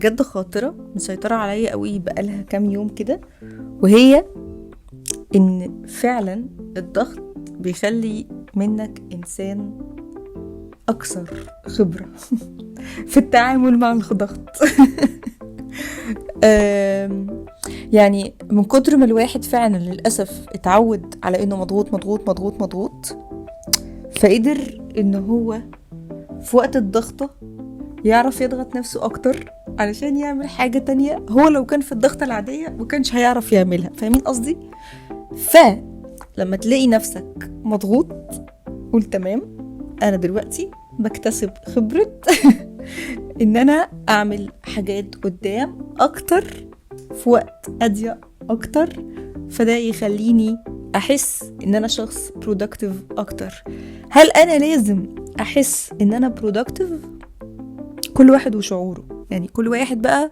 بجد خاطرة مسيطرة عليا قوي بقالها كام يوم كده، وهي ان فعلا الضغط بيخلي منك انسان اكثر خبرة في التعامل مع الضغط. يعني من كتر ما الواحد فعلا للأسف اتعود على انه مضغوط مضغوط مضغوط مضغوط، فقدر ان هو في وقت الضغطة يعرف يضغط نفسه اكتر علشان يعمل حاجة تانية هو لو كان في الضغطة العادية ما كانش هيعرف يعملها. فاهمين قصدي؟ فلما تلاقي نفسك مضغوط قول تمام، انا دلوقتي بكتسب خبرة ان انا اعمل حاجات قدام اكتر في وقت اضيق اكتر، فده يخليني احس ان انا شخص productive اكتر. هل انا لازم احس ان انا productive؟ كل واحد وشعوره، يعني كل واحد بقى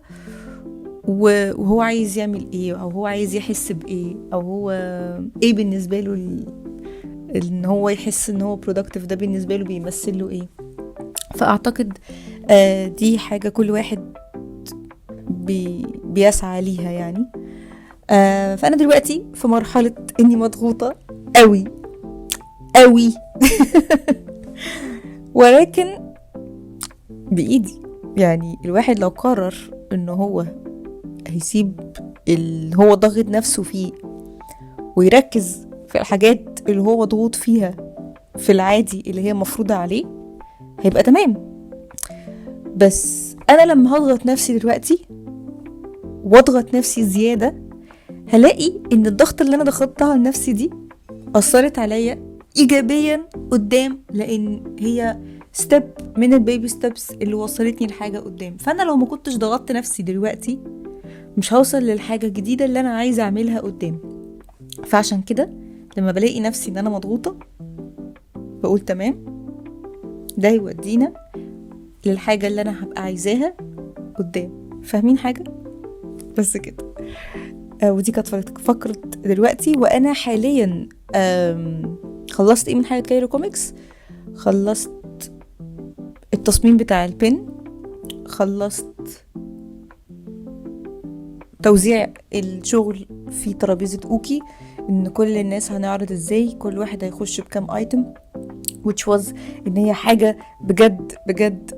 وهو عايز يعمل ايه، او هو عايز يحس بايه، او هو ايه بالنسبة له ان هو يحس ان هو productive، ده بالنسبة له بيمثل له ايه. فاعتقد دي حاجة كل واحد بيسعى ليها يعني. فانا دلوقتي في مرحلة اني مضغوطه قوي قوي ولكن بايدي. يعني الواحد لو قرر ان هو هيسيب اللي هو ضاغط نفسه فيه ويركز في الحاجات اللي هو مضغوط فيها في العادي اللي هي مفروضة عليه، هيبقى تمام. بس انا لما هضغط نفسي دلوقتي واضغط نفسي زيادة، هلاقي ان الضغط اللي انا ضغطتها على نفسي دي اثرت عليا ايجابيا قدام، لان هي step من ال baby steps اللي وصلتني لحاجة قدام. فانا لو ما كنتش ضغطت نفسي دلوقتي مش هوصل للحاجة الجديدة اللي انا عايزه اعملها قدام. فعشان كده لما بلاقي نفسي ان انا مضغوطه بقول تمام، ده يودينا للحاجة اللي انا هبقى عايزاها قدام. فاهمين حاجة؟ بس كده. ودي كانت فقره دلوقتي. وانا حاليا خلصت ايه من حاجة كايرو كوميكس؟ خلصت التصميم بتاع ال pin، خلصت توزيع الشغل في ترابيزة اوكي، ان كل الناس هنعرض ازاي، كل واحد هيخش بكام item، which was ان هي حاجة بجد بجد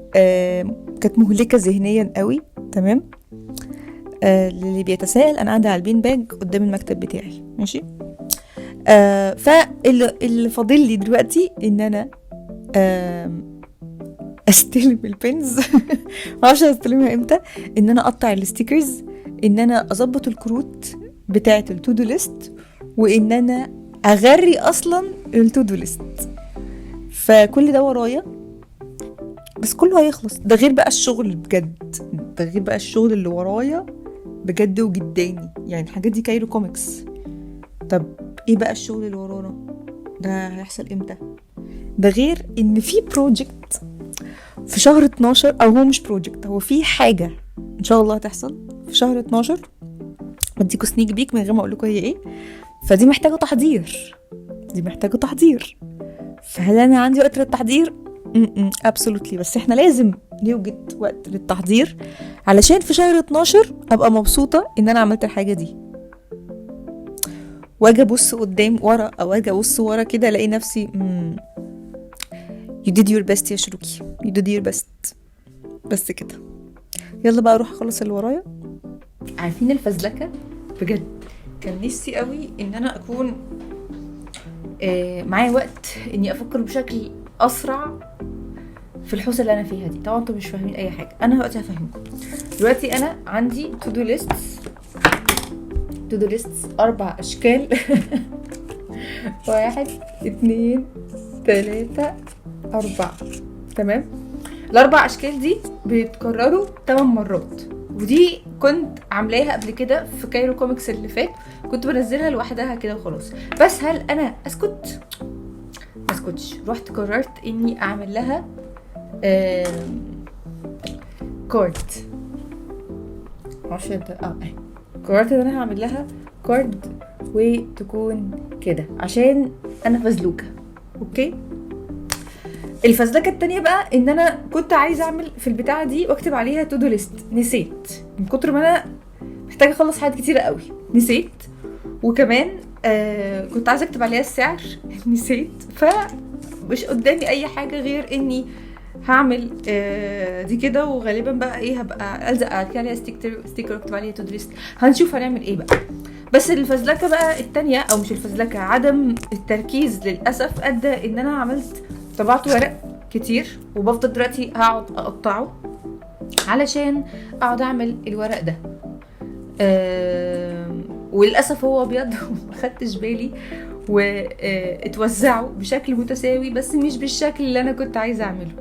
كانت مهلكة ذهنيا قوي. تمام. للي بيتساءل، انا قاعدة على ال bean bag قدام المكتب بتاعي، ماشي. فاللي فاضل لي دلوقتي ان انا استلم ال pins معرفش استلمها امتى، ان انا اقطع ال stickers، ان انا اظبط الكروت بتاعه ال to do list، وان انا اغري اصلا ال to do list. فكل ده ورايا، بس كله هيخلص. ده غير بقى الشغل بجد، ده غير بقى الشغل اللي ورايا بجد وجداني، يعني الحاجات دي كايرو كوميكس. طب ايه بقى الشغل اللي ورانا ده هيحصل امتى؟ ده غير ان في project في شهر 12، او هو مش project، هو في حاجة ان شاء الله هتحصل في شهر 12، بديكوا sneak peek من غير ما اقول لكم هي ايه. فدي محتاجة تحضير، دي محتاجة تحضير. فهل انا عندي وقت للتحضير؟ absolutely. بس احنا لازم نوجد وقت للتحضير علشان في شهر 12 ابقى مبسوطة ان انا عملت الحاجة دي، واجي ابص قدام ورا، او اجي ابص ورا كده الاقي نفسي you did your best يا شروكي، you did your best. بس كده. يلا بقى اروح اخلص اللي ورايا. عارفين الفزلكة؟ بجد كان نفسي قوي ان انا اكون معايا وقت اني افكر بشكل اسرع في الحوسة اللي انا فيها دي. طبعا انتوا مش فاهمين اي حاجة، انا دلوقتي هفهمكم. دلوقتي انا عندي to do lists 4 اشكال 1 2 3 4. تمام. الاربع اشكال دي بيتكرروا 8 مرات، ودي كنت عاملاها قبل كده في كايرو كوميكس اللي فات، كنت بنزلها لوحدها كده وخلاص. بس هل انا اسكت؟ ما اسكتش. رحت قررت اني اعمل لها card. معرفش انت اهي. قررت ان انا هعمل لها card وتكون كده عشان انا فزلوكه. okay. الفزلكه التانية بقى ان انا كنت عايزه اعمل في البتاعه دي واكتب عليها to do list، نسيت من كتر ما انا محتاجه اخلص حاجات كتيرة قوي، نسيت. وكمان كنت عايزه اكتب عليها السعر، نسيت. فمش قدامي اي حاجة غير اني هعمل دي كده، وغالبا بقى ايه هبقى الزق عليها sticker واكتب عليها to do list. هنشوف هنعمل ايه بقى. بس الفزلكه بقى التانية، او مش الفزلكه، عدم التركيز للاسف ادى ان انا عملت طبعت ورق كتير، وبفضل دلوقتي هقعد اقطعه علشان اقعد اعمل الورق ده. وللاسف هو ابيض وما خدتش بالي، واتوزعوا بشكل متساوي بس مش بالشكل اللي انا كنت عايزه اعمله.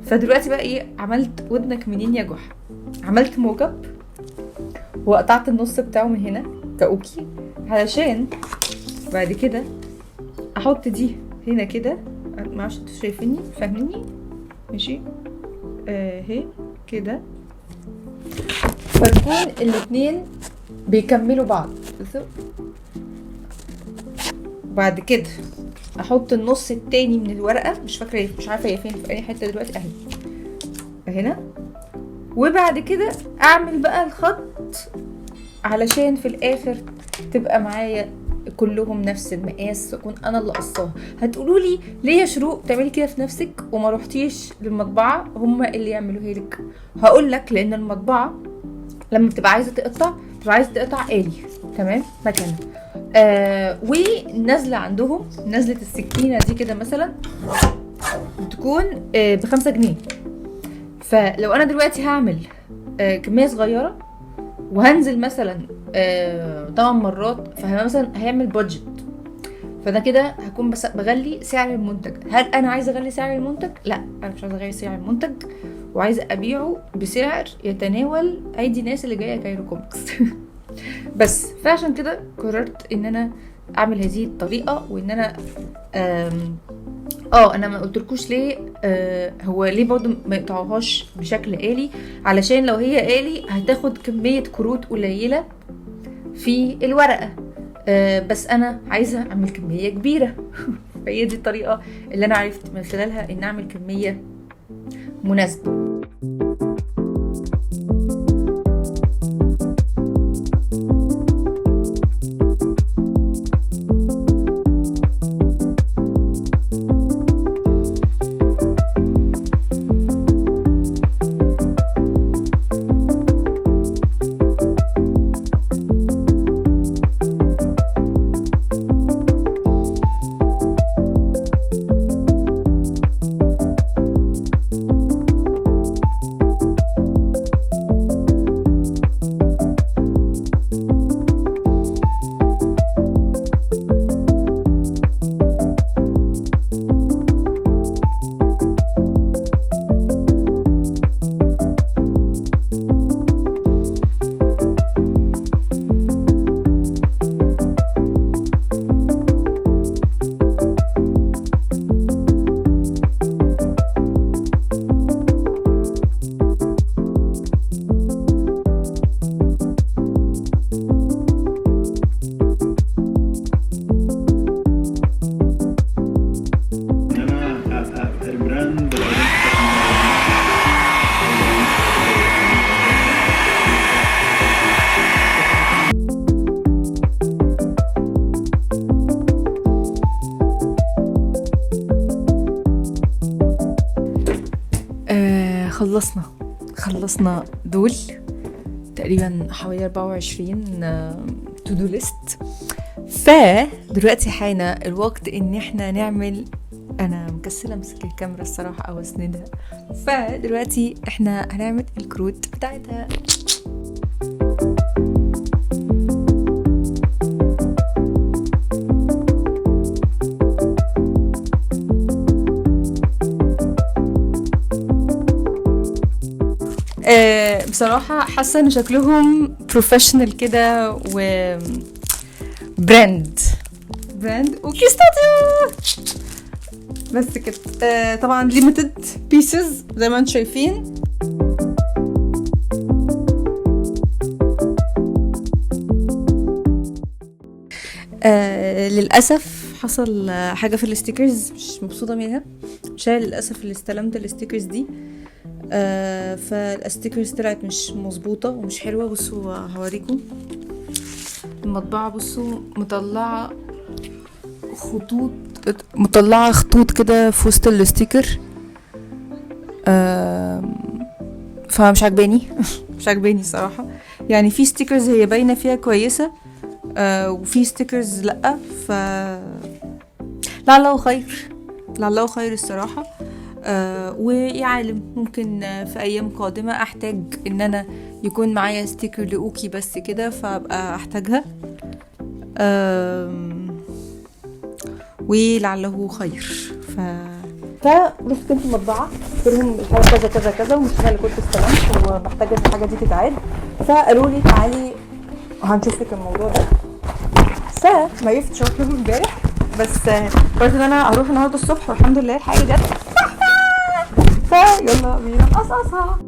فدلوقتي بقى ايه، عملت ودنك منين يا جحا، عملت mock up وقطعت النص بتاعه من هنا كاوكي، علشان بعد كده احط دي هنا كده. ما اعرفش انتوا شايفيني فاهميني؟ ماشي اهي كده، فتكون الاتنين بيكملوا بعض. بعد كده احط النص التاني من الورقة، مش فاكره، مش عارفه هي فين في اي حتة دلوقتي، اهي هنا. وبعد كده اعمل بقى الخط علشان في الاخر تبقى معايا كلهم نفس المقاس، واكون انا اللي قصاها. هتقولوا لي ليه يا شروق بتعملي كده في نفسك وما روحتيش للمطبعه هم اللي يعملوها لك؟ هقول لك، لان المطبعة لما بتبقى عايزه تقطع بتبقى عايزه تقطع آلي، تمام، مكنه، ونازلة عندهم نزله السكينة دي كده مثلا بتكون ب5 جنيه. فلو انا دلوقتي هعمل كمية صغيرة وهنزل مثلا 8 مرات، فهو مثلا هيعمل budget، فده كده هكون بس بغلي سعر المنتج. هل انا عايزه اغلي سعر المنتج؟ لا، انا مش عايزه اغلي سعر المنتج، وعايزه ابيعه بسعر يتناول ايدي الناس اللي جاية Cairo Comics. بس فعشان كده قررت ان انا اعمل هذه الطريقة، وان انا انا ما قلتلكوش ليه، هو ليه برضو ما يقطعوهاش بشكل آلي، علشان لو هي آلي هتاخد كمية كروت قليلة في الورقة، بس انا عايزة اعمل كمية كبيرة. فهي دي الطريقة اللي انا عرفت من خلالها ان اعمل كمية مناسبة. خلصنا دول تقريبا حوالي 24 to do list. فدلوقتي حان الوقت ان احنا نعمل، انا مكسله امسك الكاميرا الصراحة او اسندها، فدلوقتي احنا هنعمل الكروت بتاعتها. بصراحة حاسة ان شكلهم professional كده و brand اوكي ستاتيو بس كده. طبعا limited pieces زي ما انتم شايفين. للأسف حصل حاجة في ال stickers مش مبسوطة منها، مش انا للاسف اللي استلمت ال stickers دي، فال stickers طلعت مش مظبوطة ومش حلوة. بصوا هوريكم المطبعة، بصوا مطلعه خطوط، مطلعه خطوط كده في وسط ال sticker، فمش عجباني مش عجباني الصراحة. يعني في stickers هي باينة فيها كويسة، وفي stickers لا، ف لعله خير، لعله خير الصراحة. ويا عالم ممكن في ايام قادمة احتاج ان انا يكون معايا sticker لاوكي بس كده، فابقى احتاجها، ولعله خير. فرحت كنت المطبعة قلت لهم الحاجة كذا كذا كذا، ومش انا اللي كنت استلمت ومحتاجة الحاجة دي تتعاد، فقالوا لي تعالي هنشوف لك الموضوع ده. فما عرفتش اروح لهم امبارح، بس قلت ان انا هروح النهارده الصبح، والحمد لله الحاجة جت. فيلا بينا نقصقصها.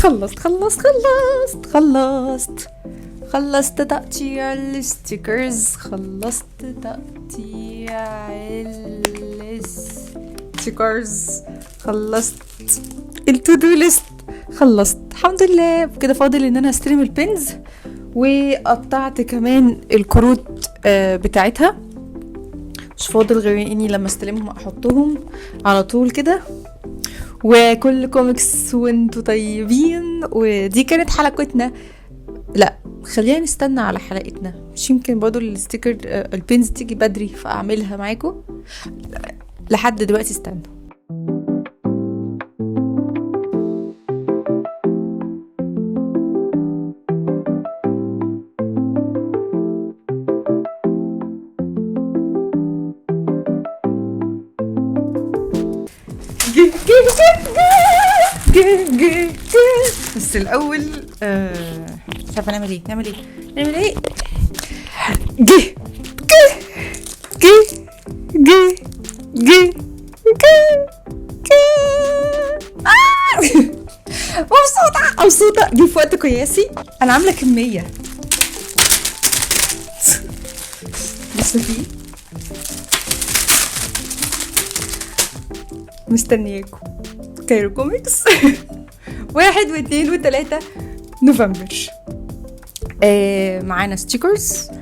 خلصت خلصت خلصت خلصت خلصت تقطيع ال stickers، خلصت تقطيع ال stickers، خلصت ال to do list، خلصت الحمد لله. كده فاضل ان انا استلم ال pins، وقطعت كمان الكروت بتاعتها. مش فاضل غير اني لما استلمهم احطهم على طول كده. وكل كوميكس وانتوا طيبين. ودي كانت حلقتنا، لا خلينا نستنى على حلقتنا، مش يمكن برضو ال sticker ال pins تيجي بدري فاعملها معاكم. لحد دلوقتي استنوا. بس الاول مش عارفه نعمل ايه، نعمل ايه، نعمل ايه. جه جه جه جه جه جه جه. مبسوطة مبسوطة. دي في وقت قياسي، انا عامله كمية لسه في، مستنياكم Cairo Comics 1 و2 و3 نوفمبر. معانا stickers،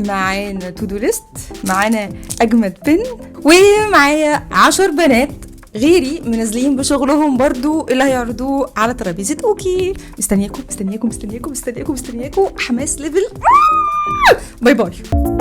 معانا to do list، معانا اجمد pin، ومعايا 10 بنات غيري منزلين بشغلهم برضو اللي هيعرضوه على ترابيزة اوكي. مستنياكم مستنياكم مستنياكم مستنياكم مستنياكم. حماس level. bye bye.